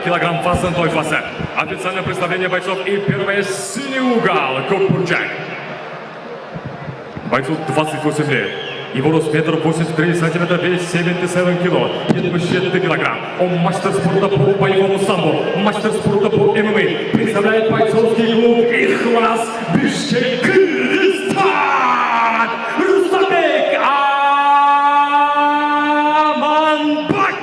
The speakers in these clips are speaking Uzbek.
Килограмм vazn toifasi. Официальное представление бойцов и первое, синий угол, Ko'k burchak. Бойцу 28 лет. Его рост метр 83 сантиметра, вес 77 кило, 77 килограмм. Он мастер спорта по боевому самбо, мастер спорта по ММА. Представляет бойцовский клуб «Ихлас», Бишкек, Кыргызстан. Рустамбек Аманбаев!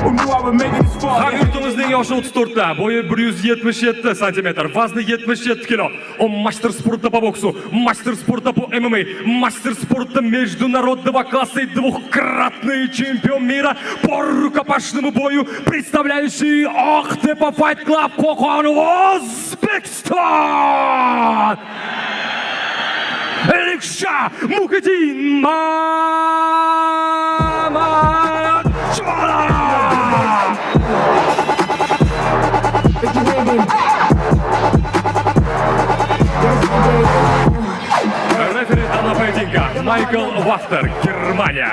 Who knew I would make it this far? Hamyurtimizning yoshi 34 da, bo'yi 177 santimetr, vazni 77 kilo. Он мастер спорта по боксу, мастер спорта по ММА, мастер спорта международного класса и двухкратный чемпион мира по рукопашному бою, представляющий Охтепа Файт Клаб, Qo'qon, O'zbekiston! Erikşah Muhiddin Mamadjonov! But you waiting. Yesterday. Рефери данного поединка Майкл Вахтер, Германия.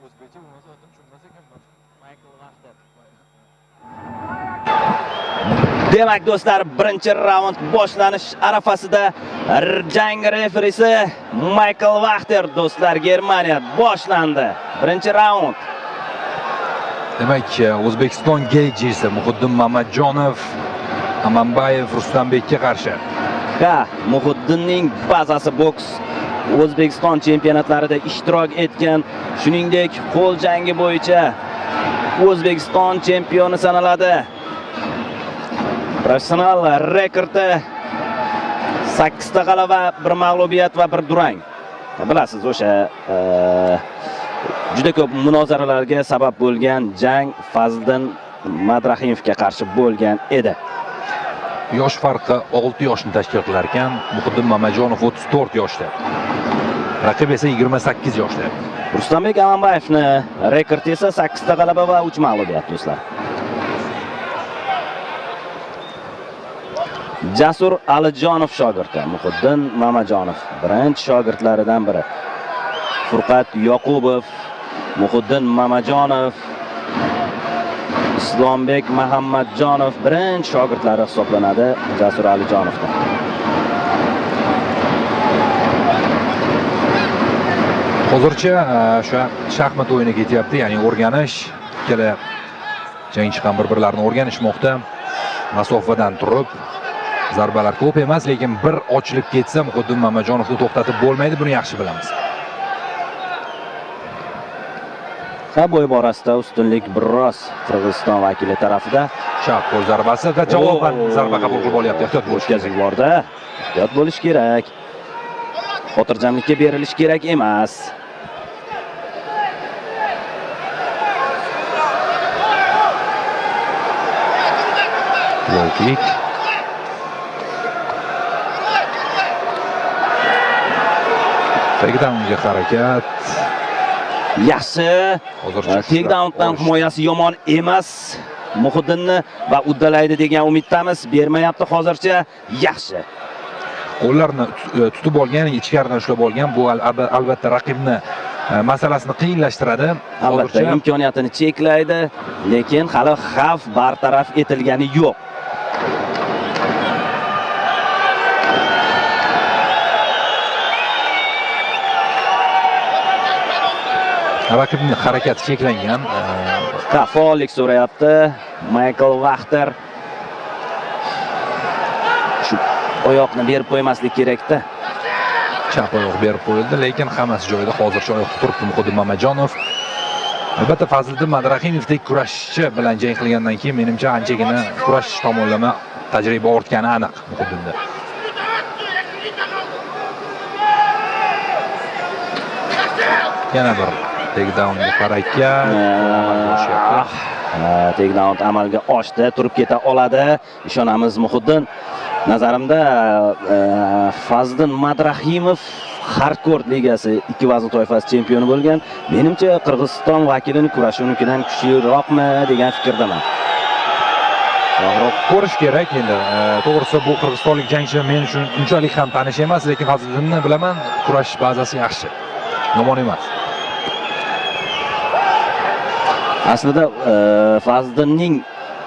O'zbekcha bo'lmasa, odam tushunmas ekan. Michael Wachter. Demak, do'stlar, birinchi raund boshlanish arafasida. Jang referisi Michael Wachter, do'stlar, Germaniya. Boshlandi. Birinchi raund. Demak, O'zbekiston GG'si Muhiddin Mamadjonov Amanbayev Rustambekka qarshi. Ha, Muhiddinning bazasi boks, O'zbekiston chempionatlarida ishtirok etgan, shuningdek, qo'l jangi bo'yicha O'zbekiston chempioni sanaladi. Professional rekordi 8 ta g'alaba, bir mag'lubiyat va bir durang. Bilasiz, o'sha juda ko'p munozaralarga sabab bo'lgan jang Fazliddin Madrahimovga qarshi bo'lgan edi. Yosh farqi 6 yoshni tashkil qilar ekan. Muhiddin Mamajonov 34 yoshda. Raqib esa 28 yoshda. Rustambek Amanbayevni rekordi esa 8 ta g'alaba va 3 mag'lubiyat, do'stlar. Jasur Alijonov shogirdi Muhiddin Mamajonov birinchi shogirdlaridan biri. Furqat Yoqubov, Muhiddin Mamajonov, Islombek Muhammadjonov birinchi shogirdlari hisoblanadi Jasur Alijonovda. Hozircha o'sha shaxmat o'yini ketyapti, ya'ni o'rganish. Ikkala jangchi ham bir-birlarini o'rganishmoqda. Masofadan turib zarbalar ko'p emas, lekin bir ochilib ketsa, Muhiddin Mamajonovni to'xtatib bo'lmaydi, buni yaxshi bilamiz. Ha, bo'y borasida ustunlik biroz Qirg'iziston vakili tarafida. Chap qo'l zarbasi va javoban zarba qabul qilib olyapti. Ehtiyot bo'lish kerak. O'tkazib yubordi. Ehtiyot bo'lish kerak. Xotirjamlikka berilish kerak emas. Low kick. Takedownga harakat. Yaxshi. Hozircha Takedowndan olish. himoyasi yomon emas Muhiddinni va uddalaydi degan umiddamiz. Bermayapti hozircha. Yaxshi. Qo'llarni tutib olgan, ichkaridan ushlab olgan. Bu albatta raqibni masalasini qiyinlashtiradi. Albatta, Hozircha imkoniyatini cheklaydi, lekin hali xavf bartaraf etilgani yo'q. Raqibning harakati cheklangan. Ha, faollik so'rayapti Michael Wachter. Shu oyoqni berib qo'ymaslik kerakda. Chap oyoq berib qo'yildi, lekin hammasi joyida. Hozircha oyoqda turibdi Muhiddin Mamajonov. Albatta, Fazliddin Madrahimovdek kurashchi bilan jang qilgandan keyin, menimcha, anchagina kurash tomonlama tajriba ortgani aniq Muhiddinda. Yana bir takedownga harakat amalga oshyapti. Takedown amalga oshdi, turib keta oladi. Ishonamiz Muhiddin. Nazarimda, Fazliddin Madrahimov Hardcore ligasi 2 vazn toifasi chempioni bo'lgan. Menimcha Qirg'iziston vakilini kurashi unikidan kuchliroqmi degan fikrdaman. Ko'rish kerak endi. To'g'risi bu qirg'izistonlik jangchi men uchun unchalik ham tanish emas, lekin Fazliddinni bilaman, kurash bazasi yaxshi. Yomon emas. Aslida Fazliddinning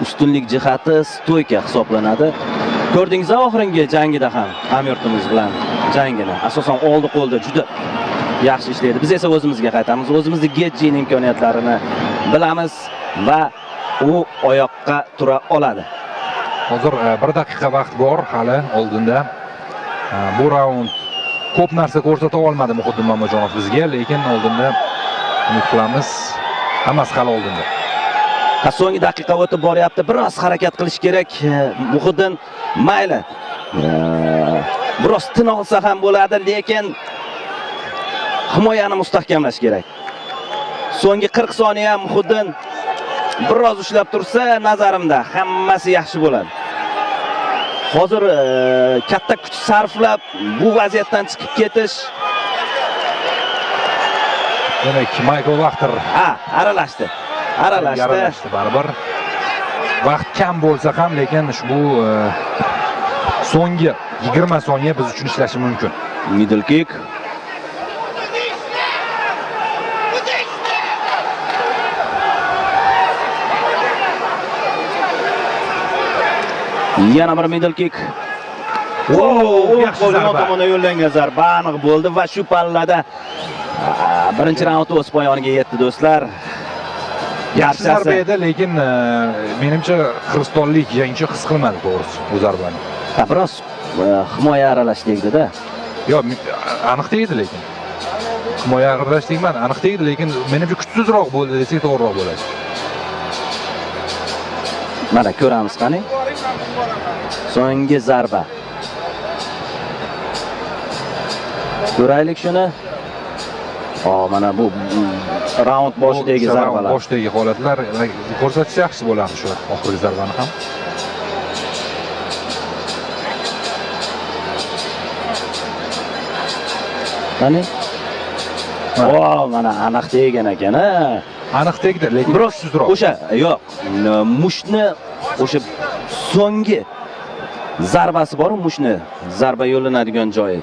ustunlik jihati stoyka hisoblanadi. Ko'rdingiz oxirgi jangida ham hamyurtimiz bilan jangini. Asosan oldi qo'lda juda yaxshi ishlaydi. Biz esa o'zimizga qaytamiz. O'zimizni Getjining imkoniyatlarini bilamiz va u oyoqqa tura oladi. Hozir 1 daqiqa vaqt bor hali oldinda. Bu raund ko'p narsa ko'rsata olmadi Muhiddin Mamajonov bizga, lekin oldinda umid qilamiz. Hammasi hali oldinda. So'nggi daqiqa o'tib boryapti. Biroz harakat qilish kerak. Muhiddin mayli. Biroz tin olsa ham bo'ladi, lekin himoyani mustahkamlash kerak. So'nggi 40 soniya Muhiddin biroz ushlab tursa, nazarimda hammasi yaxshi bo'ladi. Hozir katta kuch sarflab bu vaziyatdan chiqib ketish. Demak, Michael Wachter ha, aralashdi. Aralashdi baribir. Vaqt kam bo'lsa ham, lekin ushbu so'nggi 20 soniya biz uchun ishlashi mumkin. Middle kick. Yana bir middle kick. Yaxshi zarba. Tomondan yo'llangan zarba aniq bo'ldi va shu pallada birinchi raund o'z poyoniga yetdi do'stlar. Yaxshi zarba edi, lekin menimcha qirg'izistonlik jangchi his qilmadi to'g'risi bu zarbani. Ha, biroz himoya aralash tegdi-da. Yo'q, aniq tegdi lekin. Himoya aralash tegmadi, aniq tegdi, lekin menimcha kuchsizroq bo'ldi desak to'g'riroq bo'ladi. Mana ko'ramiz qani. So'nggi zarba. Ko'raylik shuni. Mana bu raund boshidagi zarbalar. Boshidagi holatlar ko'rsatsa yaxshi bo'lardi shu oxirgi zarbani ham. Qani? Mana aniq tegan ekan, ha. Aniq tegdi, lekin biroz kuchsizroq. O'sha, yo'q, mushtni o'sha so'nggi zarbasi bor-ku, mushtni zarba yo'llanadigan joyi.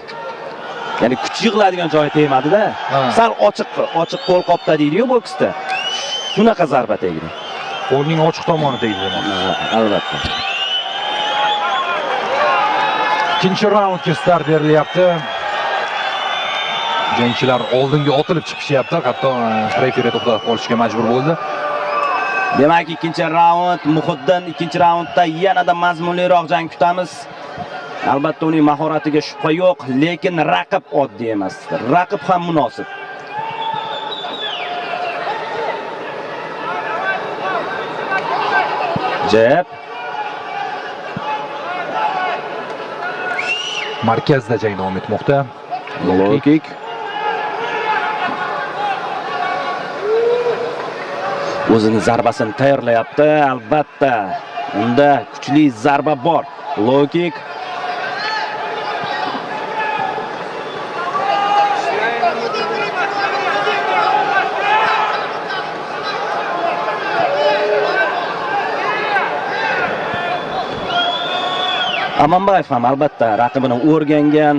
Ya'ni kuch yig'iladigan joyi tegmadi-da. Sal ochiq qo'lqopda deydi-yu boksda. Shunaqa zarba tegdi. Qo'lning ochiq tomoni tegdi demoqchi. Albatta. Ikkinchi raundga start berilyapti. Jangchilar oldinga otilib chiqishyapti, hatto referi to'xtatib qolishga majbur bo'ldi. Demak, ikkinchi raund Muhiddin ikkinchi raundda yanada mazmunliroq jang kutamiz. Albatta uning mahoratiga shubha yo'q, lekin raqib oddiy emas. Raqib ham munosib. Jab. Markazda jang davom etmoqda. Low kick. O'zini zarbasini tayyorlayapti. Albatta unda kuchli zarba bor. Low kick. Amanbayev ham albatta raqibini o'rgangan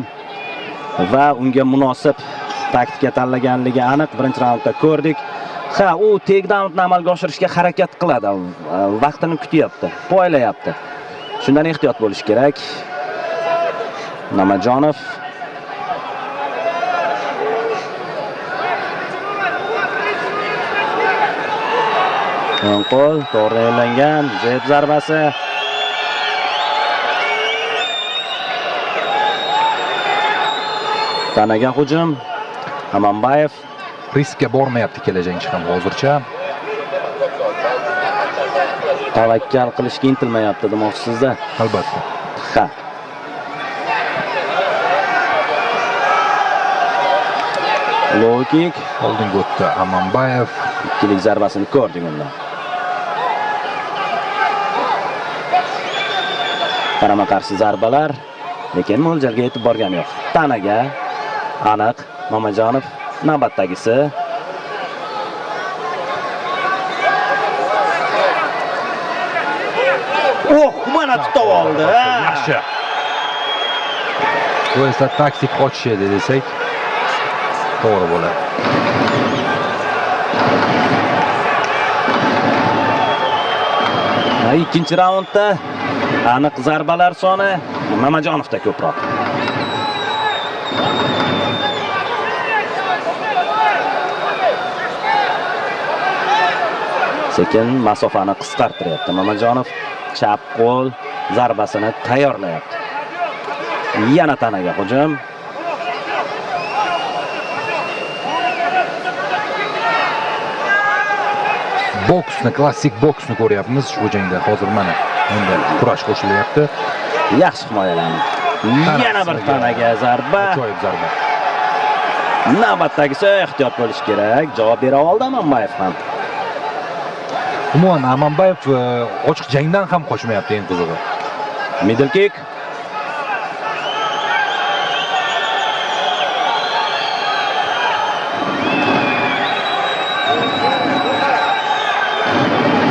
va unga munosib taktika tanlaganligi aniq. Birinchi raundda ko'rdik. Ha, u takedownni amalga oshirishga harakat qiladi. Vaqtini kutyapti, poylayapti. Shundan ehtiyot bo'lish kerak. Namajonov o'ng qo'l to'g'ri yo'llangan jeb zarbasi. Tanaga hujum. Amanbayev riskka bormayapti ikkala jangchi ham hozircha. Tavakkal qilishga intilmayapti demoqchisizda. Albatta. Ha. Low kick. Oldinga o'tdi Amanbayev. Ikkilik zarbasini ko'rdik undan. Qarama-qarshi zarbalar, lekin mo'ljalga yetib borgani yo'q. Tanaga Aniq Mamajonov navbatdagisi. Oh, mana tutib oldi. Yaxshi. Bu esa taktik qochish edi desak to'g'ri bo'ladi. Ikkinchi raundda aniq zarbalar soni Mamajonovda ko'proq. Sekin masofani qisqartiryapti Mamajonov. Chap qo'l zarbasini tayyorlayapti. Yana tanaga hujum. Boksni, klassik boksni ko'ryapmiz ushbu jangda. Hozir mana endi kurash qo'shilyapti. Yaxshi himoyalandi. Yana bir tanaga zarba. Ajoyib zarba. Navbatdagisi ehtiyot bo'lish kerak. Javob bera oldi Amanbayev ham. Umuman Amanbayev ochiq jangdan ham qochmayapti, eng qizig'i. Middle kick.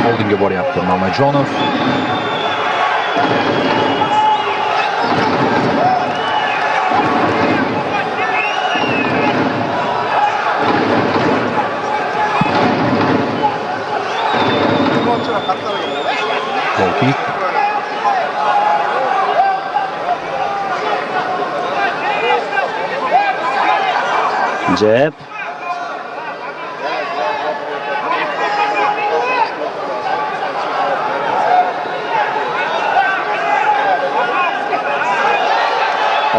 Oldinga boryapti Mamajonov. Low kick. Jab.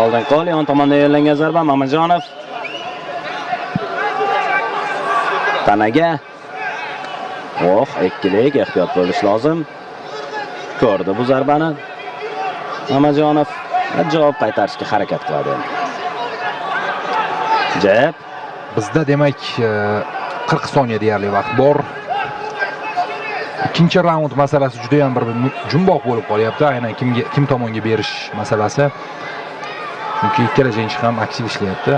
Oldin qo'l, yon tomonda yo'llangan zarba Mamajonov. Tanaga. Oh, ikkilik, ehtiyot bo'lish lozim. Ko'rdi bu zarbani Mamajonov va javob qaytarishga harakat qiladi endi. Jab. Bizda demak 40 soniya deyarli vaqt bor. Ikkinchi raund masalasi juda ham bir jumboq bo'lib qolyapti. Aynan kimga, kim tomonga berish masalasi. Chunki ikkala jangchi ham aktiv ishlayapti.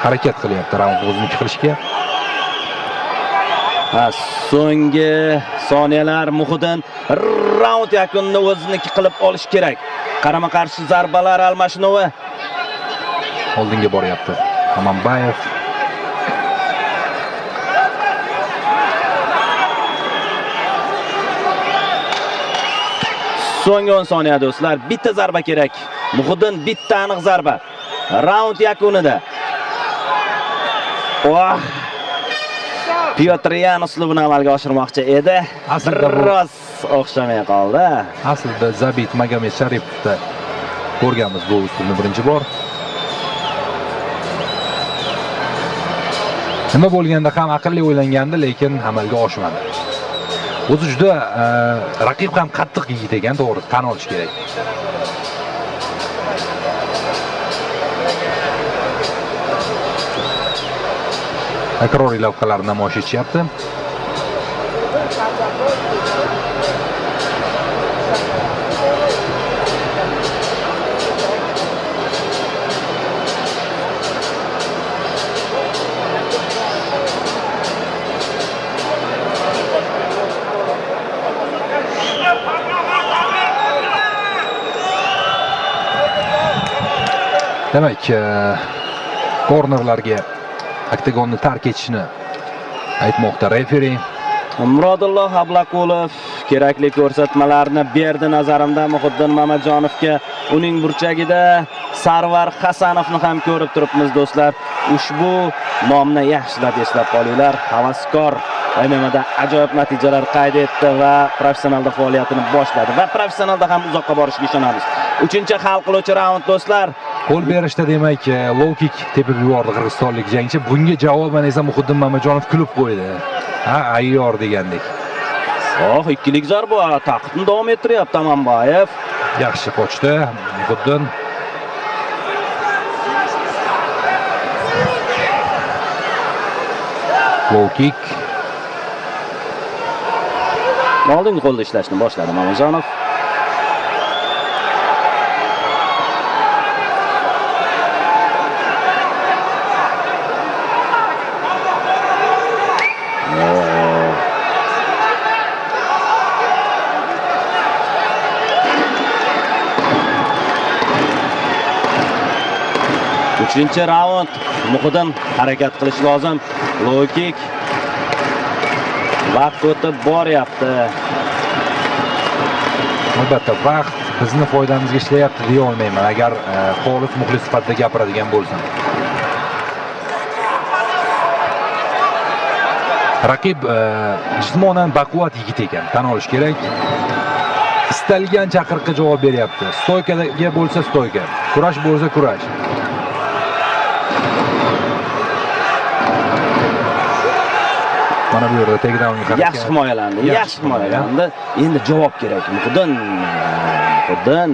Harakat qilyapti raundni o'ziniki qilishga. Ha, so'nggi soniyalar Muhiddin raund yakunini o'ziniki qilib olish kerak. Qarama-qarshi zarbalar almashinuvi. Oldinga boryapti Amanbayev. So'nggi 10 soniya do'stlar, bitta zarba kerak. Muhiddin bitta aniq zarba. Raund yakunida. Oh! Piotr Yan uslubini amalga oshirmoqchi edi. Aslida bu Biroz o'xshamay qoldi. Aslida Zabit Magomed Sharipovda ko'rganmiz bu uslubni birinchi bor. Nima bo'lganda ham aqlli o'ylangandi, lekin amalga oshmadi. O'zi juda raqib ham qattiq yigit ekan, to'g'ri, tan olish kerak. Takroriy lavhalarni namoyish etishyapti. Demak, kornerlarga oktagonni tark etishni aytmoqda referi. Murodulloh Ablaqulov kerakli ko'rsatmalarni berdi nazarimda Muhiddin Mamajonovga. Uning burchagida Sarvar Hasanovni ham ko'rib turibmiz do'stlar. Ushbu nomni yaxshilab eslab qolinglar. Havaskor MMAda ajoyib natijalar qayd etdi va professionalda faoliyatini boshladi va professionalda ham uzoqqa borishiga ishonamiz. 3-chi hal qiluvchi raund do'stlar. Qo'l berishda demak, low kick tepib yubordi qirg'izistonlik jangchi. Bunga javoban esa Muhiddin Mamajonov kulib qo'ydi. Ha, ayyor degandek. Oh, ikkilik zarba ta'qibni davom ettiryapti Amanbayev. Yaxshi qochdi Muhiddin. Low kick. Oldingi qo'lda ishlashni boshladi Mamajonov. Uchinchi raund. Muhiddin harakat qilish lozim. Low kick. Vaqt o'tib boryapti. Albatta, vaqt bizni foydamizga ishlayapti deya olmayman, agar xolis muxlis sifatida gapiradigan bo'lsam. Raqib jismonan baquvvat yigit ekan, tan olish kerak. Istalgan chaqiriqqa javob beryapti. Stoykaga bo'lsa stoyka, kurash bo'lsa kurash. Mana bu yerda takedownga harakat. Yaxshi himoyalandi, yaxshi himoyalandi. Endi javob kerak. Muhiddin, Muhiddin.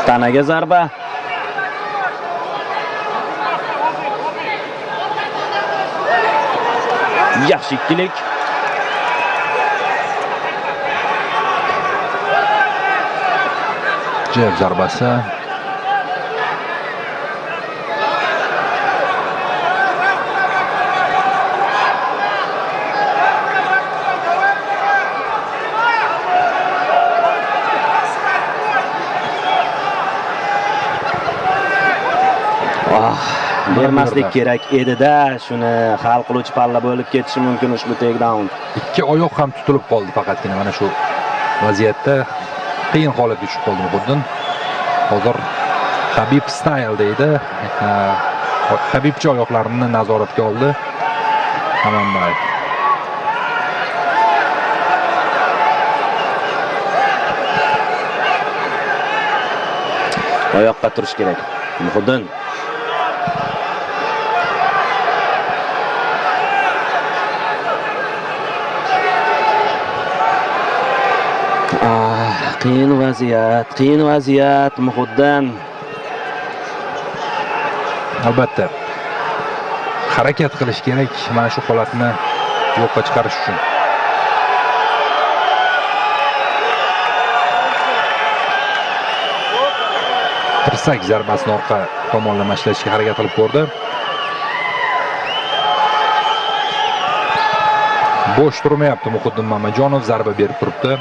Tanaga zarba. Yaxshi ikkilik. Jeb zarbasi. Bermaslik kerak edi-da, shuni hal qiluvchi palla bo'lib ketishi mumkin ushbu takedown. Ikki oyoq ham tutilib qoldi faqatgina mana shu vaziyatda qiyin holatga tushib qoldi Muhiddin. Hozir Habib style deydi. Habibcha oyoqlarini nazoratga oldi Amanbayev. Oyoqqa turish kerak. Muhiddin. Qiyin vaziyat, qiyin vaziyat Muhiddin. Albatta. Harakat qilish kerak mana shu holatni yo'qqa chiqarish uchun. Tirsak zarbasini orqa tomonlama ishlashga harakat qilib ko'rdi. Bo'sh turmayapti Muhiddin Mamajonov, zarba berib turibdi.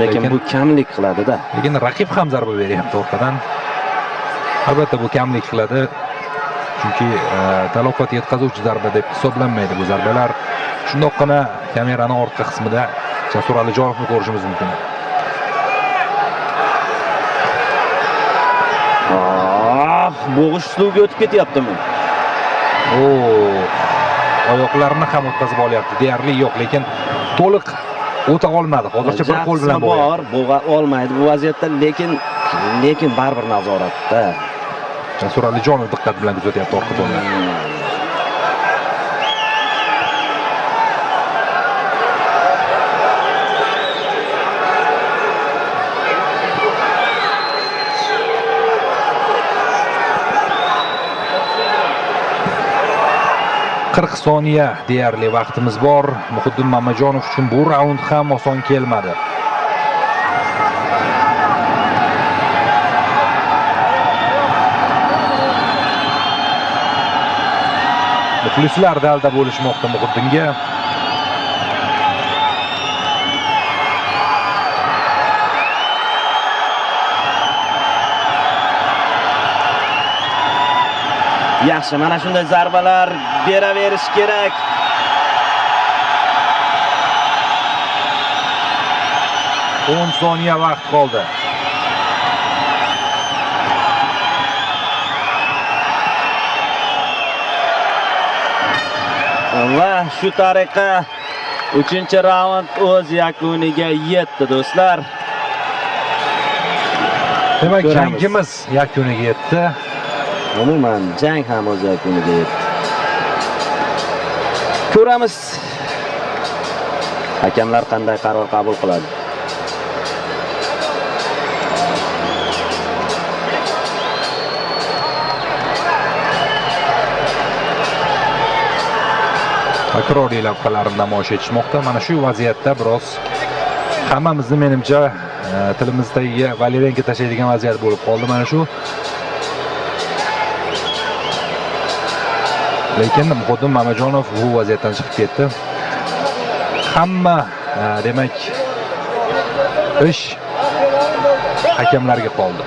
Lekin bu kamlik qiladi-da. Lekin raqib ham zarba beryapti orqadan. Albatta bu kamlik qiladi. Chunki talofat yetkazuvchi zarba deb hisoblanmaydi bu zarbalar. Shundoqqina kamerani orqa qismida Jasur Alijonovni ko'rishimiz mumkin. Ah, bo'g'ish uslubiga o'tib ketyaptimi? Oyoqlarini ham o'tkazib olyapti. Deyarli yo'q, lekin to'liq o'ta olmadi. Hozircha bir qo'l bilan bor, bo'g'a olmaydi bu vaziyatda, lekin baribir nazoratda. Jasur Alijonov diqqat bilan kuzatyapti orqa tomondan. 40 soniya deyarli vaqtimiz bor. Muhiddin Mamajonov uchun bu raund ham oson kelmadi. Muxlislar dalda bo'lishmoqda Muhiddinga. Yaxshi, mana shunday zarbalar beraverish kerak. 10 soniya vaqt qoldi. Va shu tariqa 3-raund o'z yakuniga yetdi do'stlar. Demak, jangimiz yakuniga yetdi. Umuman jang ham o'z yakuniga yetdi. Ko'ramiz hakamlar qanday qaror qabul qiladi. Takroriy lavhalarni namoyish etishmoqda. Mana shu vaziyatda biroz hammamizni menimcha tilimiz tagiga valerenka tashlaydigan vaziyat bo'lib qoldi mana shu. Lekin Muhiddin Mamajonov bu vaziyatdan chiqib ketdi. Hamma demak ish Hakamlarga qoldi.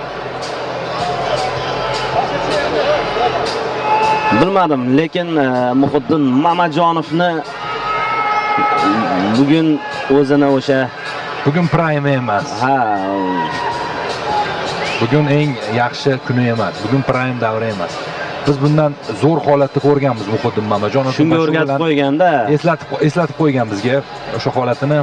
Bilmadim, lekin Muhiddin Mamajonovni bugun o'zini o'sha Bugun prime emas. Ha, Bugun eng yaxshi kuni emas. Bugun prime davri emas. Biz bundan zo'r holatda ko'rganmiz Muhiddin Mamajonovni. Shunga Va shu o'rgatib bilan qo'yganda. Eslatib qo'ygan bizga o'sha holatini.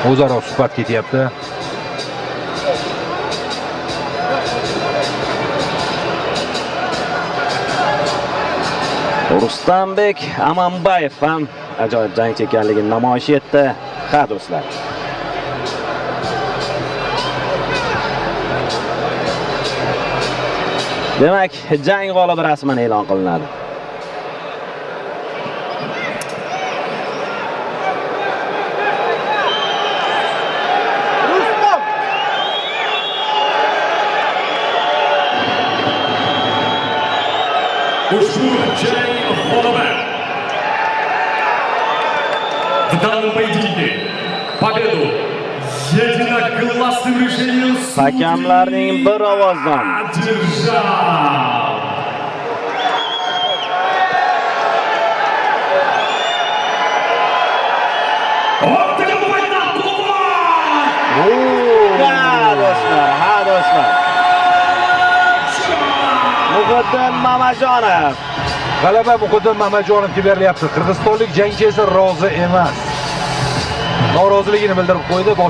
O'zaro suhbat ketyapti. Rustambek Amanbayev ham ajoyib jangchi ekanligini namoyish etdi. Ha, do'stlar. Demak, jang g'olibi rasman e'lon qilinadi. Ushbu jang g'olibi. В данном поединке победу единогласным решением судей Hakamlarning bir ovozdan одержал Октагон война Polvon! Ha, do'stlar, ha, do'stlar. Muhiddin Mamajonov. G'alaba Muhiddin Mamajonovga berilyapti. Qirg'izistonlik jangchi esa rozi emas. Noroziligini bildirib qo'ydi.